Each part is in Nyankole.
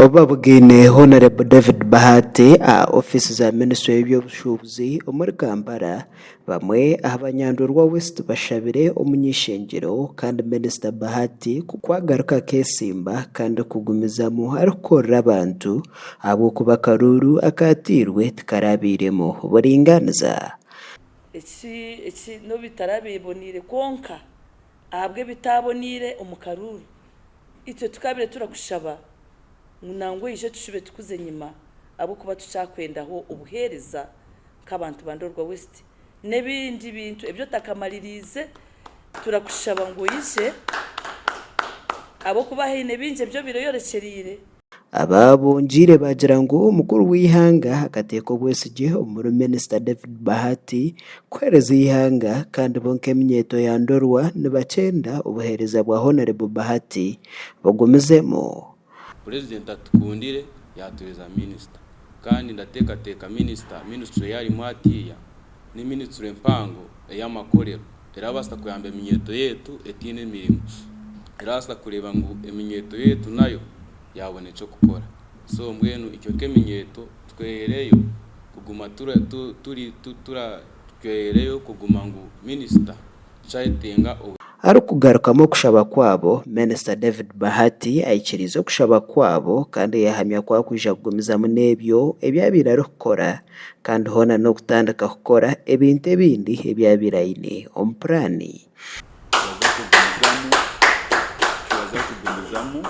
Obu babugaine Hon. David Bahati aha ofiisi za minisitule y'eby'obushuubuzi omuri Kampala, bamwe aha banyandorwa West bashabire omuny'ishengyero kandi minisita Bahati ku agaruka akeesimba kandi kugumizamu arikukorera abantu ahabw'okuba akaruuru akaateirwe tikarabairemu buringaaniza. Eki eki n'obu bitarabiboneire kwonka ahabw'ebitaboneire omu karuuru Itwe tukabire turakushaba ngu nangwa oije tushube tukuze enyima ahabw'okuba tukyakwendaho obuheereza nk'abantu ba Ndorwa West n'ebindi bintu ebi otakamaririize turakushaba ngu oije ahabw'okuba haine bingi ebi obaire oyorekyereire. Aba bongyeire baagira ngu omukuru w'eihanga akateeka obwesigye omuri Minisita David Bahati kuheereza eihanga kandi bo nk'eminyeeto ya Ndorwa nibakyenda obuheereza bwa Honarebo Bahati bugumizemu. Purezidenti atukundire yaatuheereza minisita kandi ndateekateeka minisita minisitule ei arimu hatiiya ni minisitule mpango ey'amakorero erabaasa kuyamba eminyeeto yaitu etaine emirimo, erabaasa kureeba ngu eminyeeto yaitu nayo yaabona eky'okukora. So mbwenu itwe nk'eminyeeto twehereyo kuguma turi twehereyo kuguma ngu minisita tukyayetenga obu. Arikugarukamu okushaba kwabo, Minisita David Bahati aikiriize okushaba kwabo kandi yahamya ku arikwija kugumizamu n'ebyo ebi abaire arikukora kandi hoona n'okutandika kukora ebintu ebindi ebi abaire aine omu puraani. Turaza kugumizamu, turaza kugumizamu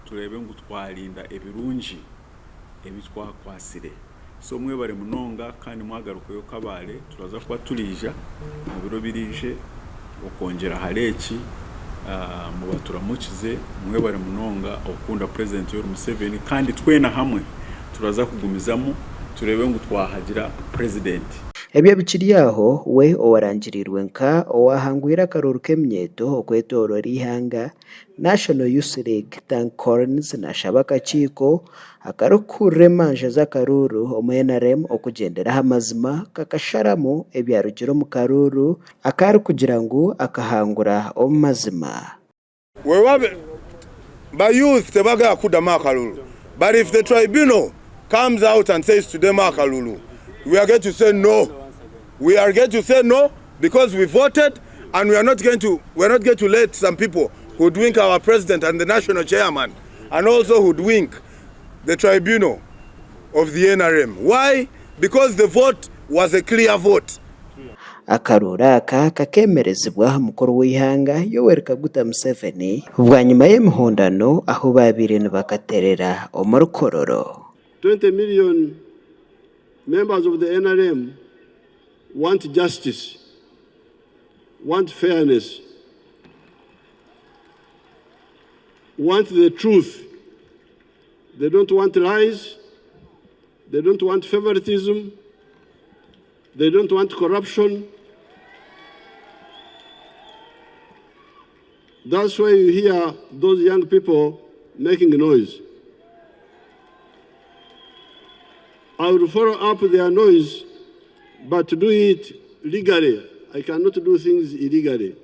tureebe ngu twarinda ebirungi ebi twakwatsire. So mwebare munonga kandi mwagarukayo Kabale turaza kuba turiija omu biro biriije okwongyera ahari eki mubaturamukize mwebare munonga okukunda President Yoweri Museveni kandi twena hamwe turaza kugumizamu tureebe ngu twahagira President. Ebyo bikiri aho, we owarangiriirwe nka owahangwire akaruuru k'eminyeeto okwetooroora eihanga, National Youth League, Tank Collins nashaba akakiiko akarikuhurira emanja z'akaruuru omu NRM okugyendera aha mazima kakasharamu ebyarugire omu karuuru aku arikugira ngu akahangura omu mazima. Wewabe ba youth tebagala kudamu akalulu but if the tribunal comes out and says tudemu akalulu we are going to say no we are going to say no because we voted and we are not going to we are not going to let some people hoodwink our president and the national chairman and also hoodwink the tribunal of the NRM why because the vote was a clear vote. Akaruuru aka kakeemerezibwa mukuru w'eihanga Yoweri Kaguta Museveni bwanyima y'emihondano ahu baabaire nibakaterera omuri Kololo. 20 million members of the NRM want justice, want fairness, want the truth. They don't want lies, they don't want favoritism, they don't want corruption. That's why you hear those young people making noise. I will follow up their noise, but do it legally. I cannot do things illegally.